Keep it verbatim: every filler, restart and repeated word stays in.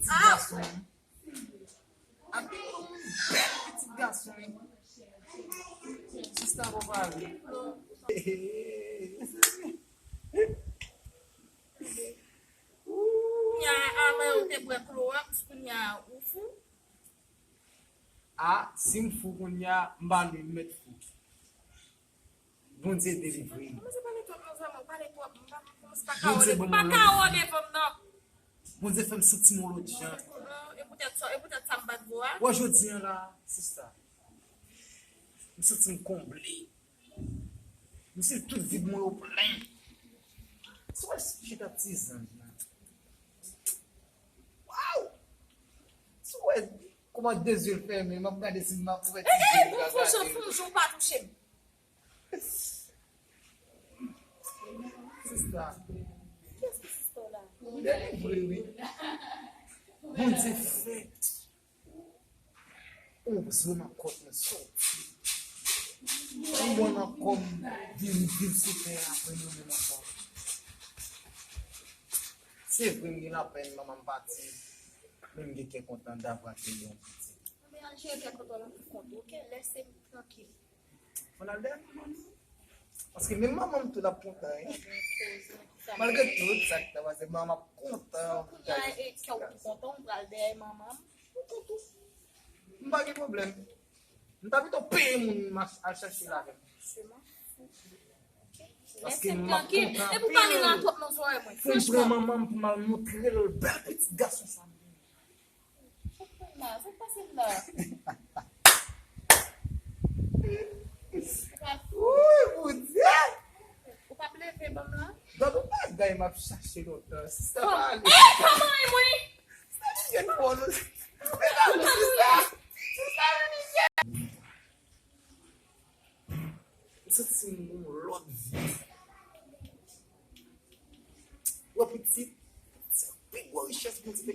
Pitit gason. Ap gen yon bèl pitit gason. Sista, bon pale. Kounye a, avan ou te bwè klowòks, kounye a ou fou. A, si m fou kounye a, m pa lwen mèt fou. Bondye delivre m. Kòmanse pale twòp non zanmi, ou pale twòp. M pa, m pa, m pa ka wè devan m non. Bondye fè m santi m yon lòt jan. Non, e poutèt sa, e poutèt sa m bat vo a. Wè jodi a la, sista. M santi m konble. M santi tout vid mwen yo plen. Si w wè chita ti zanj la. Waw! Si w wè kòman de zye l fèmen, m ap gade si m ap ouvè ti zye m. Fon jan, fon jan, ou pa touche m. Sista. Kiyès ki sista w la? M delivre wi. Bondye fè. Ou zo nan kòt mwen sòti. Ou bon nan kò m vin viv sou tè a avè nou menm ankò. Se vre m gen lapenn manman m pati, men m gen kè kontan davwa te yon pitit. Men al jere kè kontan nan kont ou, oke? Lèse m trankil. Fò n al dèyè manman nou. Paske menm manman m tou l ap kontan, wi. Malgre tout sa ki ta pase, manman m ap kontan. Kounye a, e kè w tou kontan, ou pral dèyè manman m. Ou kontan. M pa gen pwoblèm. M ta pito peye moun m al chache l avè m. Paske m ap kontan anpil. Pou m pran manman m pou m al montre l bèl pitit gason sa m gen. Sa k pase m la? Wouy, Bondye! Ou p ap leve ban m la? Gad yon bagay m ap chache lontan. Sista pa ale. Eh, pa mari mwen! Sista vin gen fò nou. Sista vin gen. M santi m yon lòt vi. Wè pitit, se pi gwo richès Bondye te